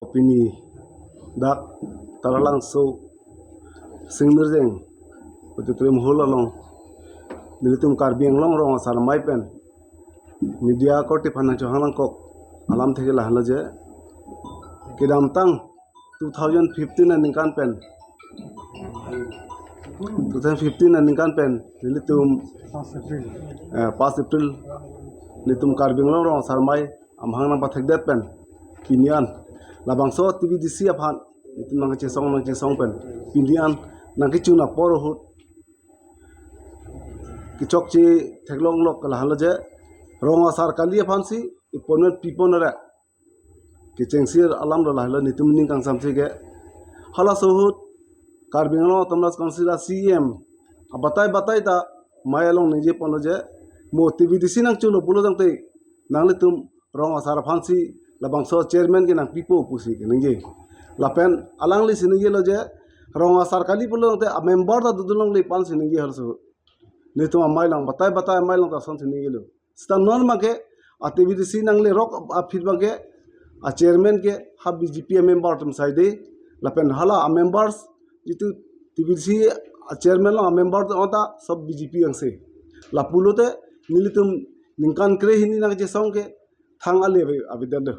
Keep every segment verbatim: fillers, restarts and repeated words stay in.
Pini dak Taralangso Singmirjeng auditorium hall along nelitum Karbi Anglong rong asar amei pen media akorte aphan nangchohang nangkok alamthe ke lahenlo je, kedamtang two thousand fifteen aningkan pen, two thousand fifteen aningkan pen nelitum, eh, first April nelitum Karbi Anglong rong asar amei amahang nangpathekdet pen pini an labangso T V D C aphan nelitum nangkachesong nangchesong pen pini an nangkechun apor ahut kechokche theklonglok ke lahenlo je, rong asar kali aphansi appointment pipon ra kechengsi alam lo lahenlo nelitum ning kangsamse ke. Halaso ahut Karbi Anglong Autonomous Council a C E M abatai batai ta amei along ningjeponlo je, mo T V D C nangchulo pulo tangte nanglitum rong asar aphansi labangso chairman ke nangpipo pusi keningje. Lapen alanglisi ningjelo je, rong asar kali pulo tangte amember ta dodun longle pu-ansi ningje halaso ahut. Nelitum amei along, batai batai amei along ta asonsi ningjelo. Seta non abangke a T V D C nanglerok aphi abangke a chairman ke ha B J P amember atum saide, lapen hala amembers jitu T V D C a chairman along amember atum ta sob B J P angse. Lapulote nelitum ningkan krehini nangchesong ke thang ale ave, avedetlo.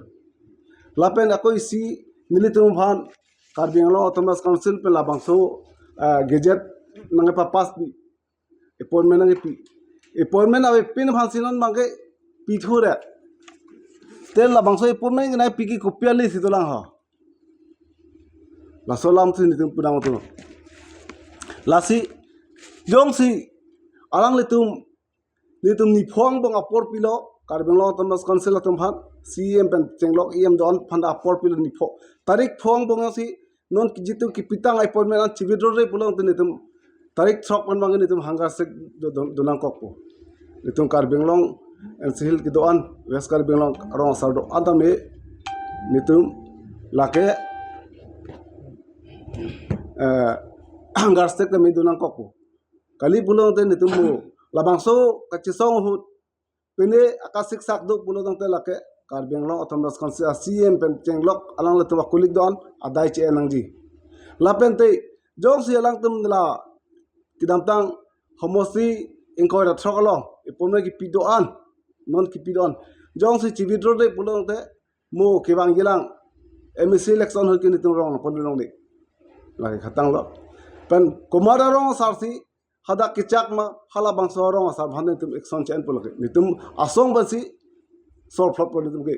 Lapen ako isi nelitum aphan Karbi Anglong Autonomous Council pen labangso, ah, gazette nangkepapass pi, appointment nangkepi. Appointment avepin aphansi non abangke pithu ra. Te labangso appointment kenangpi ke kopi alangli si dolang ho. Laso alamsi nelitum pudang utu. Lasi jongsi alanglitum, nelitum nipho angbong apor pilo, Karbi Anglong Autonomous Council atum aphan, C E M pen chenglok E M do-an aphan apor pilo nipho. Tarik pho angbong si non jitu kepitang appointment an chi-withdraw-re pulo tangte nelitum tarik throk pen abangke nelitum hunger strike do, do, donangkokpo. Nelitum Karbi Anglong N C Hills kedo-an, West Karbi Anglong rong asar do-an tame nelitum lake, eh, hunger strike tame donangkokpo. Kali pulo tangte nelitum mo labangso kachesong ahut pine akasiksak do pulo tangte lake Karbi Anglong Autonomous Council a C E M pen chenglok alanglitum a-colleague do-an adai che-en nangji. Lapen te jongsi alangtum la kedamtang homosti ingkoi ra throk along appointment kepi do-an, non kepi do-an, jongsi chi-withdraw-re pulo tangte mo kevangjilang M A C election ahut ke nelitum rong nangpon longle. Lake khatanglo. Pen komat arong asarsi hadak kechak ma halabangso arong asar aphan nelitum action che-enpo lake. Nelitum asong pensi solve-lotpo nelitum ke.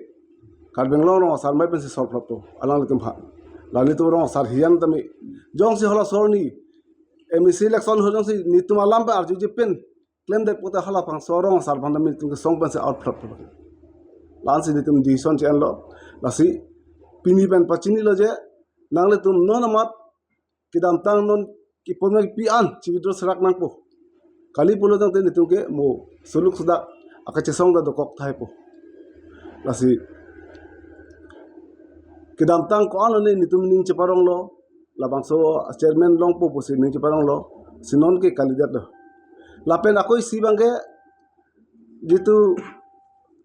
Karbi Anglong rong asar amei pensi solve-lotpo alanglitum aphan. La nelitum rong asar hiyan tame jongsi halaso arni M A C election ahut jongsi nelitum alam pen arjuje pen klemdet pulote halabangso arong asar aphan tame nelitum kesong pensi out-lotpo lake. La-ansi nelitum decision che-enlo. Lasi pini pen pachinilo je, nanglitum non amat kedamtang non appointment pi an chi-withdraw serak nangpo. Kali pulo tangte nelitum ke mo suluk sudak akachesong ta dokok tahaipo. Lasi kedamtang ko-an lone nelitum ning cheparonglo, labangso chairman longpo pusi ning cheparonglo, si non ke kalidetlo. Lapen ako isi abangke jitu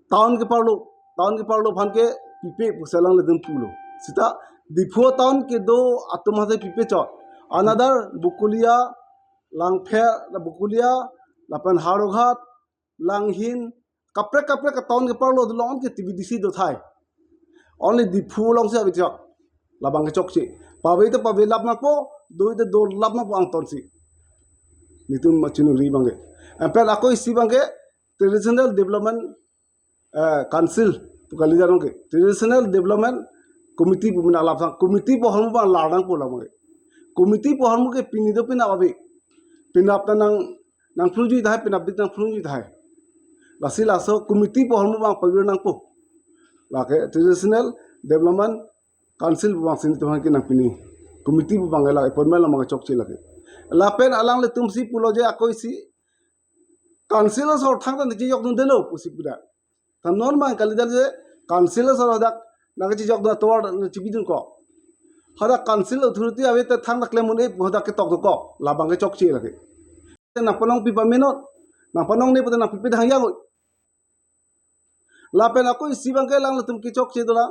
town keparlo, town keparlo aphan ke pipe pusi alanglitum pulo. Seta Diphu town kedo atum hase pipe chot. Another Bokolia, Langpher, Bokolia, lapen Howraghat, Langhin, kaprek kaprek a-town keparlo dolo, non ke T V D C do tahai. Only Diphu alongsi ave chot. Labang ke chokche. Pave te pavelap nangpo, do te dolap nangpo angtonsi. Nelitum machinuri abangke. Anpen ako isi abangke Traditional Development, eh, Council pu kalidet abangke. Traditional Development Committee pu mena lapsang. Committee pu ahormu abang lar nangpo labangke. Committee pu ahormu ke pini do penap ave. Penap ta nang, nangphlungji tahai, penapdik nangphlungji tahai. Lasi laso committee pu ahormu abang pavir nangpo. Lake Traditional Development Council pu abangsi nelitum aphan kenangpi ni. Committee pu abang la appointment la abang chokche lake. Lapen alanglitumsi pulo je ako isi council asor thangta nangchejokdundelo pusi puda. Ta non abang kalidet je council asor hadak nangchejokdun atovar nangchepidun ko. Hadak council authority ave te thangta klem un-e pu hadak ketok do ko. Labang ke chokche lake. Nangpanongpi pamenon. Nangpanongne pute nangpipe dang yang. Lapen ako isi abangke alanglitum kechokche dolang.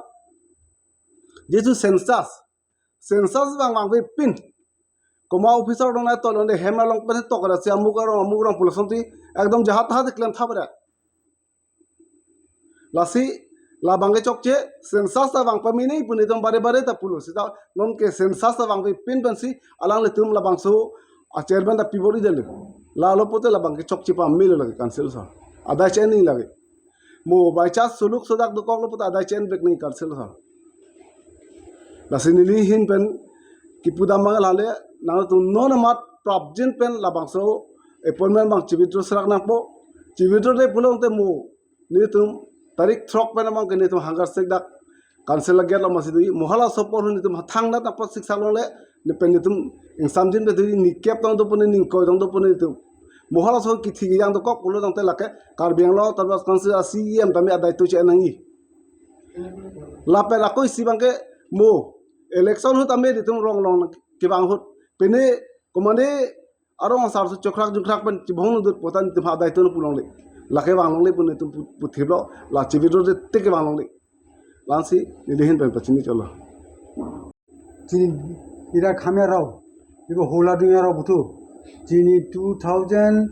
Jesu census, census vang vangve pin. Komat officer dong na tolonde hem along pen tok ra si amuk arong amuk arong pulo asonsi ekdom jahat tahat klem thap ra. Lasi labang ke chokche, census ta vang pamene pu netum bare bare ta pulo seta non ke census ta vangve pin pensi alanglitum labangso a chairman ta pibor-i detlo. Lalo pote labang ke chokche pamelo lake council asor. Adai che-en nangji lake. Mo by chance suluk sudak dokoklo pote adai che-en vek nangji council asor. Lasi neli ahin pen kipu dam abang lahai, nangtum non amat prapjin pen labangso appointment abang chi-withdraw serak nangpo. Chi-withdraw-le pulote mo netum tarik throk pen abang ke netum hunger strike dak council a gate along masi do-i. Mo halaso apor netum thangnat apot siksak longle, ne pen netum ingsamjin pen do-i, nikep tong do pune, ningkoi tong do pune netum. Mo halaso kithi kejang dokok pulo tangte lake Karbi Anglong Autonomous Council a C E M tame adai tu che nangji. Lapen ako isi abang ke mo election ahut tame netum rong long kevang ahut. Pine komane arong asar su chokrak jukrak pen chibong nudut potan netum adai tu pulongle. Lake vang longle pu netum pu-, puthiplo, la chi-withdraw te te kevang longle. Lasi neli ahin pen pachini cholo. Chini ira khamya rao, ibo hola dunya rao buthu. Chini two thousand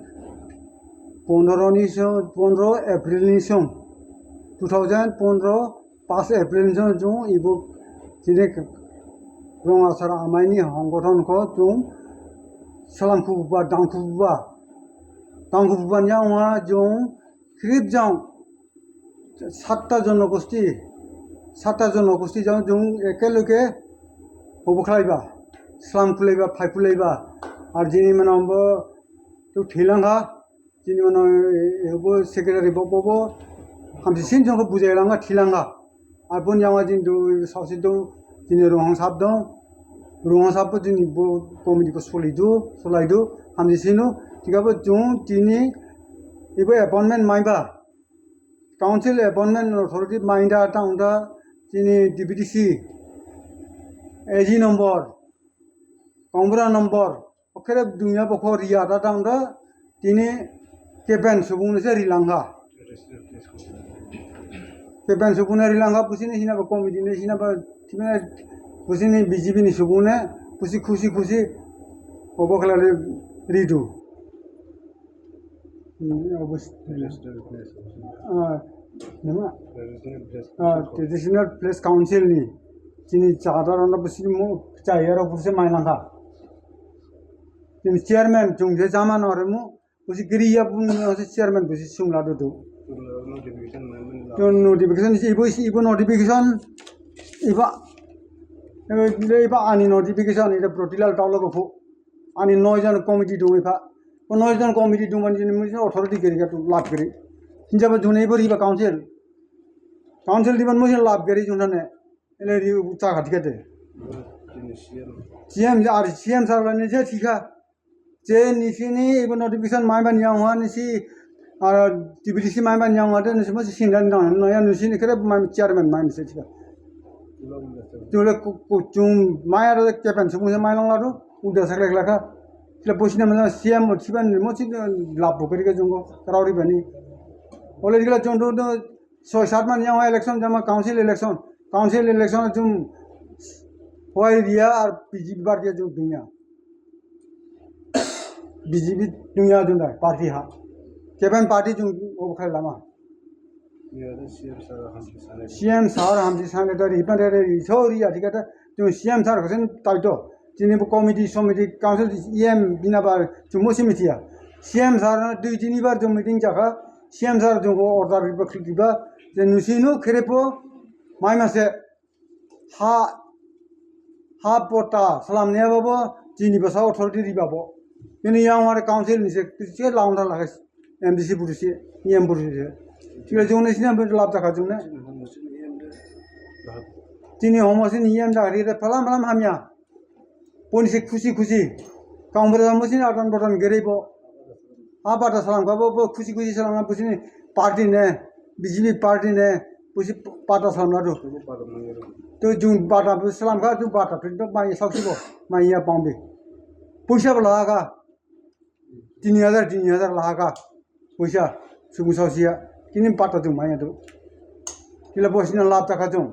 pondro ni song, pondro April ni song, two thousand pondro pas April ni song jong ibo chini rong asar amei ni hongkothon ko jong salam kuba dang kuba dang kuba nyang wa jong krip jang সাতটা জনগোষ্ঠী, সাতটা জনগোষ্ঠী jong jong একেলগে hobo khlaiba, salam khlaiba, phai khlaiba, ar chini mane bo tu thilangha, chini mane hobo secretary bo bo bo, hamsi sin jong ko bujai langha thilangha, ar bon yang jing do sausi do, chini Ronghang sahab do, Ronghang sahab bo chini bo committee ko solai do, solai do, hamsi sinu, tika bo jong chini ibo appointment maiba. Council Appointment Authority maida tangda chini D P D C, A G number, Congress number, okere dunya bokho riya ta tangda chini kepen subung ne se rilangha. Kepen subung ne rilangha pusi ne sina ba committee ne sina ba sina pusi ne B J P ni subung ne pusi khusi khusi obo khala ridu. Hmm, obis-, Traditional place council. Ah, nama? Traditional place Ah, council. Traditional Place Council ni. Chini charter anda pusi mo chaya ro pusi mai langkha. Chini chairman chung je zaman ore mo pusi kiri ya pun mo si chairman pusi sung la do do. Notification mai mai la. To notification si ibo si ibo notification iba, eh, iba ani notification ida Protilal Taulo ko phu. Ani noi jon committee dung ipha. Ko noi jon committee dung man jini musi authority giri ka tu lap giri. Sinja ba june ibo riba council. Council di man musi lap giri juna ne. Ele ri ucha khat kate. Jini C M. C M ar C M sir la ne je thikha. Je nisi ni ibo notification mai ban yang ha nisi, ah, T B D C mai ban yang ha te nisi musi sindan dang no ya nisi ni kere mai chairman mai nisi thikha. Tule ku, ku chung mai aro kepen subung se mai long ladu, udah saklek laka. Sila pusi na mana C M mo siban mo si lap bo kari ka jungko, rauri bani. Ole dikla jung do, do, soi sat man yang election jama council election. Council election jung hoi dia ar B J P bar dia jung dunia. B J P dunia jung dai, party ha. Kepen party jung obo khai lama. Iya, ada C M sir hamsi sane. C M sir hamsi sane dari ipan dari sorry ya, dikata, jung C M sir kosen taito. Chini bo committee, somiti, council, E M bina bar jung mo simiti ya. C M sir na dui tini bar jung meeting jaka, C M sir jung ko order riba klik riba, je nusi nu kherepo, mai mase, ha, ha pota salam ne babo, chini basa authority riba bo. Ini yang wari council ni se, se laung ta lage, M D C buru se, E M buru se. Chile jung ne sini ambil lap jaka jung ne. Chini homo sini E M da ri re phalam phalam hamya. Pon se khusi khusi. Kaung bera mo sini atan botan gere bo. Apa ta salam ka bo, bo khusi khusi salam na pusi ni party ne, B J P party ne, pusi pata salam ladu. To jung pata pu salam ka, jung pata pu to mai sausi bo, mai ya pangbi. Pusi apa laha ka? Tini hajar, tini hajar laha ka. Pusi, subung sausi ya. Kini pata jung mai ya tu. Kila pusi na lap ta ka jung.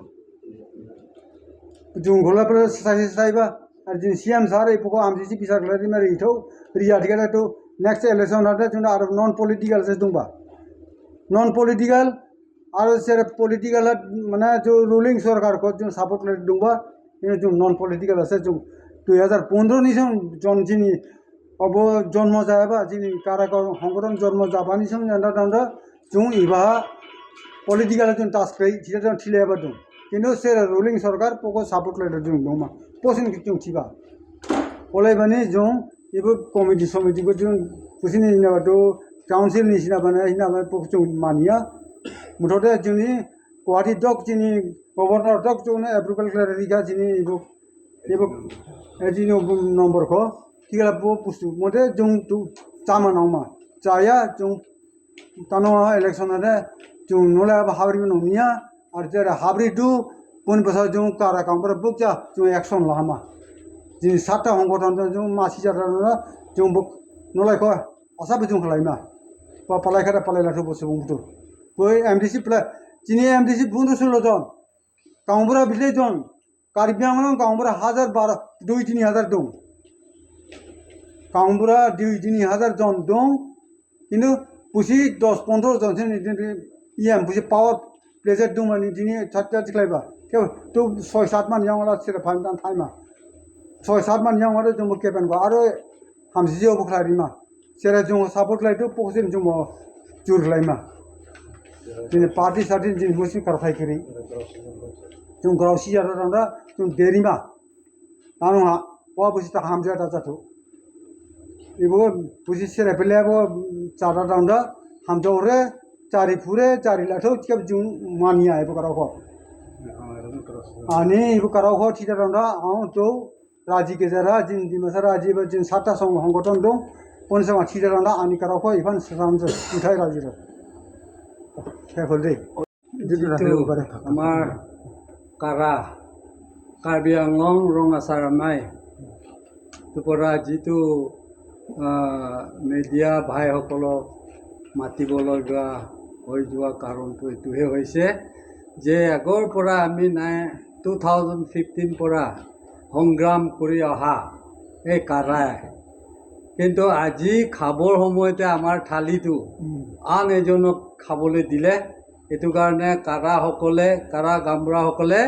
Jung gola pura sai sai ba. Ar jin C M sir ipuko amsi si bisa kala rima ri tho. Ri atika to next election ada jun ar non political se dungba. Non political, ar sir political hat mana jo ruling sorkar ko jun support le dungba. Ini jun non political ase jun dui hajar pondro ni jun jon jini obo jonmo jaya ba jini kara ko hongkoton jonmo jabani song janda janda jun iba political jun task kre thila jun thile ba jun. Kintu sir ruling sorkar poko support le jun dungma. Posin ki jun thiba. Olai bani jun ibu committee somiti ko jun pusi ni na do council ni sina bana sina bana pok jun mania. Muthot jun ni Guwahati dok jun ni governor dok jun ni approval klarika jun ni ibu ibu eh jun ni number ko. Tigala po pustu. Mote jun tu chama nangma. Chaya jun tano election ade jun nola ba habri no nia. Ar jera habri tu pun pasal jun kara kampura bukja jun action lama. Jin sata hongkoton jun masi jara jun buk nolai ko. Asa bujung khalai ma. Pa palai khada palai lathu bo subung butur. Poi M D C pla, jini M D C bundu sulo jon. Kaungbura village jon. Karbi Anglong kaungbura hajar bar, dui tini hajar dong. Kaungbura dui tini hajar jon dong. Kintu pusi dos pondro jon sen ni, ni, ni, iyam pusi power pledge dong mani jini chat chat khlai ba. Ke tu soi sat man yang la sira phan dan thai ma. Soi sat man yang aro jumbo kepen ko aro hamsi jo bukhlai rima. Sira jumbo support lai tu poksin jumbo jur lai ma. Jini party satin jini musi kar khai kiri. Jung grau si jara randa jung derima. Tanu ha wa busi ta ham jara ta tu. Ibu busi sira pele bo jara randa ham jore chari phure chari latho chap jung mania ibu karo ko. Ani ibu karo ko thida randa ang to raji ke jara jin Dimasa raji ba jin sata song hongkoton dong pon sama thida randa ani karo ko iban sam je uthai raji ro. Khe khol de. Jitu jitu rahe bare. Amar kara Karbi Anglong Rong Asar Amei টো পৰা যিটো মিডিয়া ভাইসকলক মাতিবলগীয়া হৈ যোৱা কাৰণটো এইটোহে হৈছে যে আগৰ পৰা আমি নাই টু থাউজেণ্ড ফিফটিন পৰা সংগ্ৰাম কৰি অহা এই কাৰাই কিন্তু আজি খাবৰ সময়তে আমাৰ থালিটো আন এজনক খাবলৈ দিলে। এইটো কাৰণে কাৰাসকলে কাৰা গামবুঢ়াসকলে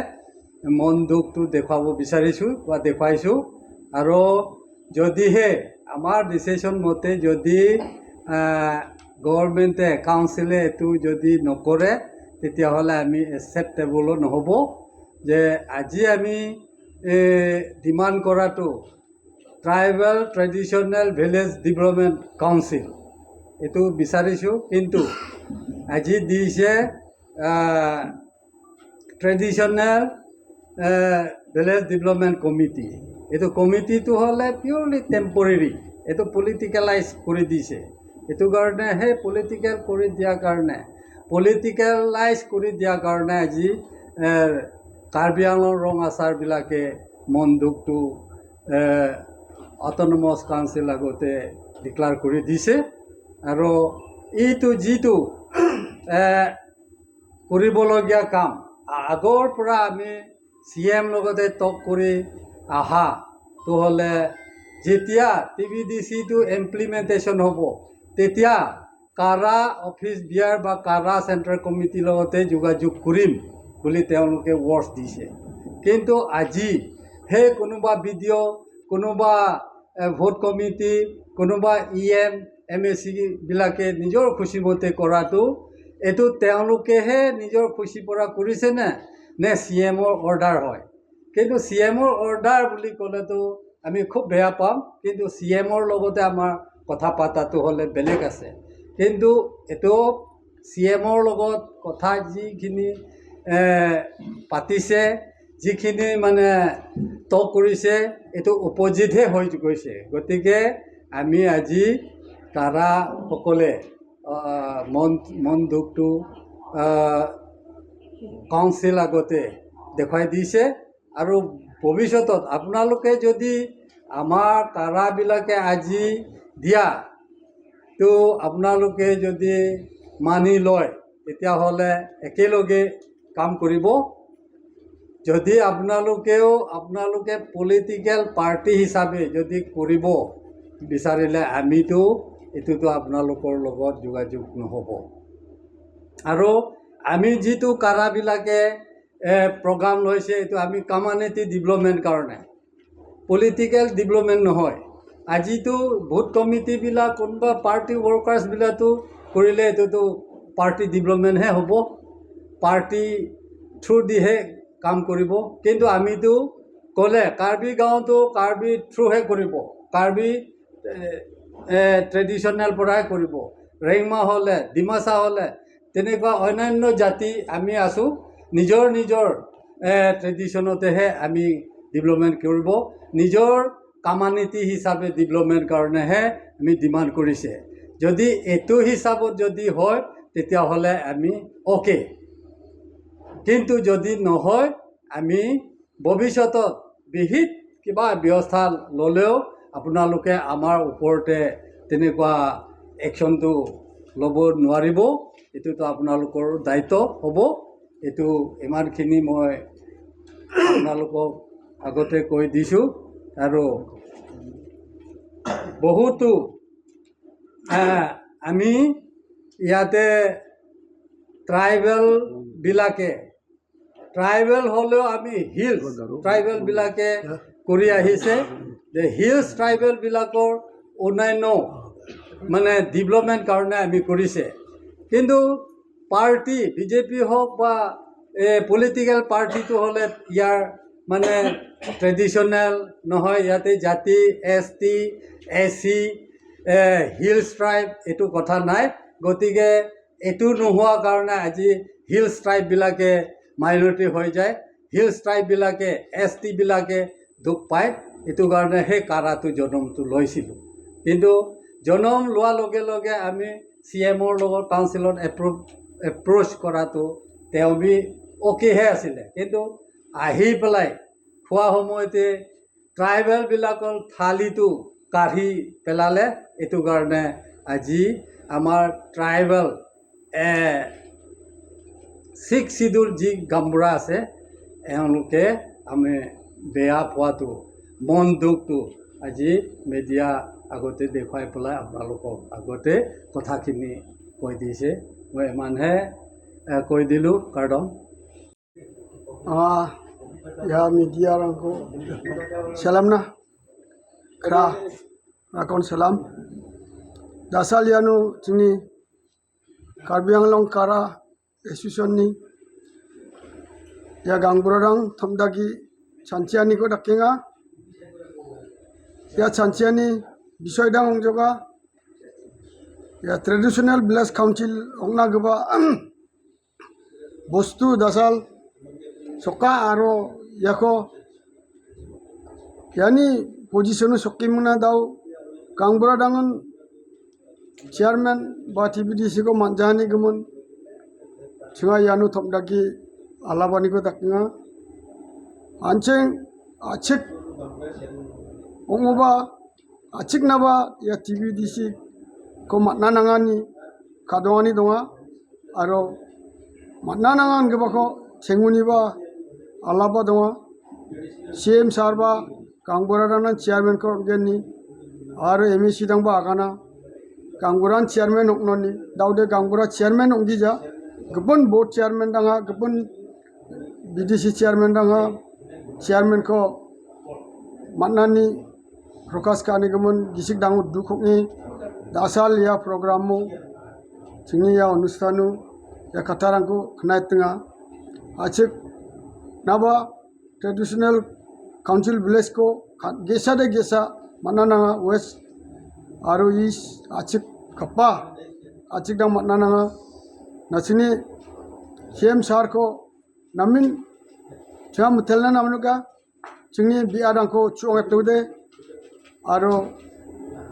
মন দুখটো দেখুৱাব বিচাৰিছোঁ বা দেখুৱাইছোঁ। আৰু যদিহে আমাৰ ডিচিশ্যন মতে যদি গভৰ্ণমেণ্টে কাউন্সিলে এইটো যদি নকৰে তেতিয়াহ'লে আমি একচেপ্টেবলো নহ'ব। যে আজি আমি ডিমাণ্ড কৰাটো tribal traditional village development council এইটো বিচাৰিছোঁ, কিন্তু আজি দিছে ট্ৰেডিশ্যনেল ভিলেজ ডেভেলপমেণ্ট কমিটি। এইটো কমিটিটো হ'লে পিয়ৰলি টেম্পৰেৰী, এইটো পলিটিকেলাইজ কৰি দিছে। এইটো কাৰণে সেই পলিটিকেল কৰি দিয়াৰ কাৰণে পলিটিকেলাইজ কৰি দিয়াৰ কাৰণে আজি কাৰ্বি আংলং ৰং আছাৰবিলাকে মন দুখটো অট'নমাছ কাউন্সিল আগতে ডিক্লেয়াৰ কৰি দিছে। আৰু এইটো যিটো কৰিবলগীয়া কাম আগৰ পৰা আমি চি এম লগতে টক কৰি অহাটো হ'লে যেতিয়া টি ভি ডি চিটো ইমপ্লিমেণ্টেশ্যন হ'ব তেতিয়া কাৰা অফিচ বিয়াৰ বা কাৰা চেণ্ট্ৰেল কমিটিৰ লগতে যোগাযোগ কৰিম বুলি তেওঁলোকে ৱৰ্ডছ দিছে। কিন্তু আজি সেই কোনোবা বি ডি অ', কোনোবা ভোট কমিটি, কোনোবা ই এম, এম এ চিবিলাকে নিজৰ খুচিমতে কৰাটো এইটো তেওঁলোকেহে নিজৰ খুচি পৰা কৰিছেনে নে চি এমৰ অৰ্ডাৰ হয়? কিন্তু চি এমৰ অৰ্ডাৰ বুলি ক'লেতো আমি খুব বেয়া পাম, কিন্তু চি এমৰ লগতে আমাৰ কথা পতাটো হ'লে বেলেগ আছে। কিন্তু এইটো চি এমৰ লগত কথা যিখিনি পাতিছে, যিখিনি মানে টক কৰিছে, এইটো অপজিটহে হৈ গৈছে। গতিকে আমি আজি কাৰাসকলে মন মন দুখটো কাউন্সিল আগতে দেখুৱাই দিছে। আৰু ভৱিষ্যতত আপোনালোকে যদি আমাৰ কাৰাবিলাকে আজি দিয়া তো আপোনালোকে যদি মানি লয় তেতিয়াহ'লে একেলগে কাম কৰিব। যদি আপোনালোকেও আপোনালোকে পলিটিকেল পাৰ্টি হিচাপে যদি কৰিব বিচাৰিলে আমিতো এইটোতো আপোনালোকৰ লগত যোগাযোগ নহ'ব। আৰু আমি যিটো কাৰাবিলাকে প্ৰগ্ৰাম লৈছে এইটো আমি কমিউনিটি ডেভেলপমেণ্ট কাৰণে, পলিটিকেল ডেভেলপমেণ্ট নহয়। আজিতো বুথ কমিটিবিলাক কোনোবা পাৰ্টি ৱৰ্কাৰ্ছবিলাকতো কৰিলে এইটোতো পাৰ্টি ডেভেলপমেণ্টহে হ'ব, পাৰ্টি থ্ৰুদিহে কাম কৰিব। কিন্তু আমিতো ক'লে কাৰ্বি গাঁওতো কাৰ্বি থ্ৰুহে কৰিব, কাৰ্বি ট্ৰেডিশ্যনেল পৰাই কৰিব। ৰেংমা হ'লে, ডিমাচা হ'লে, তেনেকুৱা অন্যান্য জাতি আমি আছো, নিজৰ নিজৰ ট্ৰেডিশ্যনতেহে আমি ডেভেলপমেণ্ট কৰিব। নিজৰ কমিউনিটি হিচাপে ডেভেলপমেণ্ট কাৰণেহে আমি ডিমাণ্ড কৰিছে। যদি এইটো হিচাপত যদি হয় তেতিয়াহ'লে আমি অ'কে, কিন্তু যদি নহয় আমি ভৱিষ্যতত বিহিত কিবা ব্যৱস্থা ল'লেও আপোনালোকে আমাৰ ওপৰতে তেনেকুৱা একশ্যনটো ল'ব নোৱাৰিব। এইটোতো আপোনালোকৰ দায়িত্ব হ'ব। এইটো ইমানখিনি মই আপোনালোকক আগতে কৈ দিছোঁ। আৰু বহুতো আহ, আমি ইয়াতে ট্ৰাইবেলবিলাকে, ট্ৰাইবেল হ'লেও আমি হিলছ ট্ৰাইবেলবিলাকে কৰি আহিছে। যে হিলছ ট্ৰাইবেলবিলাকৰ অন্যান্য মানে ডেভেলপমেণ্ট কাৰণে আমি কৰিছে। কিন্তু পাৰ্টি বিজেপি হওক বা পলিটিকেল পাৰ্টিটো হ'লে ইয়াৰ মানে ট্ৰেডিশ্যনেল নহয়, ইয়াতে জাতি, এছ টি, এ চি, হিলছ ট্ৰাইব এইটো কথা নাই। গতিকে এইটো নোহোৱা কাৰণে আজি হিলছ ট্ৰাইববিলাকে মাইনৰিটি হৈ যায়, হিলছ ট্ৰাইববিলাকে, এছ টিবিলাকে দুখ পায়। এইটো কাৰণে সেই কাৰাটো জনমটো লৈছিলোঁ। কিন্তু জনম লোৱাৰ লগে লগে আমি চি এমৰ লগত কাউন্সিলত এপ্ৰ এপ্ৰ'চ কৰাটো তেওঁ বি অ'কেহে আছিলে। কিন্তু আহি পেলাই খোৱা সময়তে ট্ৰাইবেলবিলাকৰ থালিটো কাঢ়ি পেলালে। এইটো কাৰণে আজি আমাৰ ট্ৰাইবেল ছিক্স চিডুল যি গাঁওবুঢ়া আছে এওঁলোকে আমি বেয়া পোৱাটো, মন দুখটো আজি মিডিয়া আগতে দেখুৱাই পেলাই আপোনালোকক আগতে কথাখিনি কৈ দিছে। মই ইমানহে এ, কৈ দিলোঁ। Kardom. Ah, ya media rangko salam na, kra rakon salam. Dasal yanu chini Karbi Anglong Kara Association ni ya gaonbura rang thomdagi chanchiani ko dakenga. Ya chanchiani bisoy dang ongjoga. Ya traditional village council ongna geba bostu dasal soka aro yako yani position soki muna dau gaonbura dangan chairman ba T B D C ko manjani gemun chinga yanu thomdagi alabani ko dakna ancheng achik ongoba achik naba ya T B D C ko matna nangani kadongani donga aro matna nangan geba ko chenguni ba alaba donga C M sir ba gaonbura dangnan chairman ko geni aro M A C dang ba agana gaonburan chairman oknoni daude gaonbura chairman okgija gepon board chairman danga gepon B D C chairman danga chairman ko matnani Prakash Kani gemun gisik dangu dukuk ni dasal ya program mo chingni ya onustanu ya katarangku khnai tenga achik naba traditional council village ko gesa de gesa manananga west aro east achik kapa achik dang manananga nasini C M sir ko namin chama mutelna namnuka chingni bia dangko chuang tude aro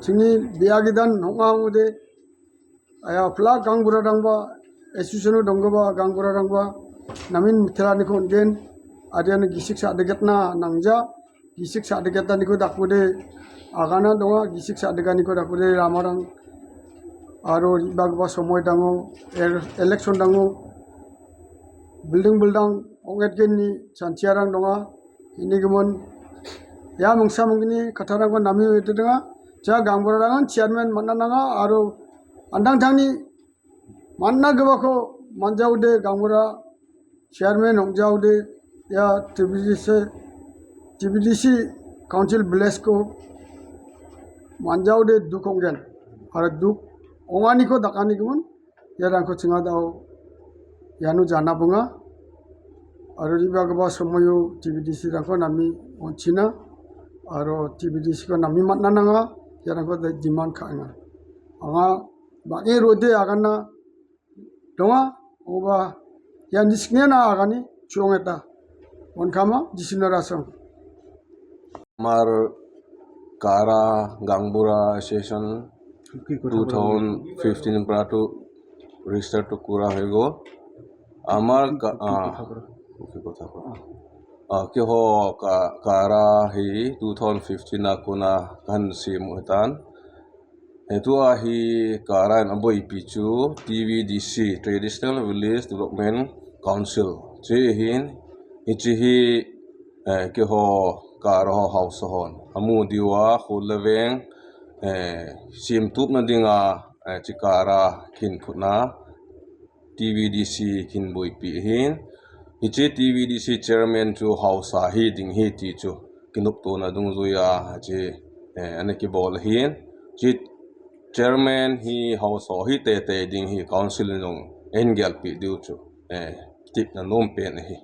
chingni bia gidan honga ude aya pla gaonbura dangba association dongba gaonbura dangba namin mutelani ko den adian gisik sa degetna nangja gisik sa degetna niko dakude agana donga gisik sa degetna niko dakude ramarang aro bagba somoy dango election dango building building ong-et ke ni Chanchi arang donga, ini kemun ya mungsa mungkini katharang ko nami itu donga, cha gaonbura arang chairman manna nanga, aro andang thangni manna kebako manjaude gaonbura chairman ong jaude ya T V D C, T V D C council village ko manjaude duk ongjan. Aro duk ong ani ko dak ani kemun ya arang ko chinga dau ya nu jana bunga. Aro riba keba somoyo T V D C arang ko nami ong china. Aro T V D C ko nami manna nanga ya arang ko demand kha nga. Anga bang-e rode agan na donga, oba ya niskne na agan ni chong eta. Ong kama jisina rasong. Amar KARA Gaonbura Association two thousand fifteen pra tu register tu kura hego. Amar ka, ah, okay, kotha pra. Ah, ke ho ka, KARA hi two thousand fifteen akuna kan si muhtan. Itu ahi KARA an aboipi chu T V D C, Traditional Village Development Council. Chi hin, hichi hi, eh, ke ho KARA ho house hon. Amu diwa khul leveng, eh, sim tup na dinga, eh, chi KARA khin khuna. T V D C khin boipi ahin. Hichi T V D C chairman chu house ahi ding hi ti chu kinupto na dungjuiya chi, eh, ane kibol ahin. Chi chairman hi house ahi tete ding hi council nung en gelpi diu chu, eh, tip na nom pen ahi.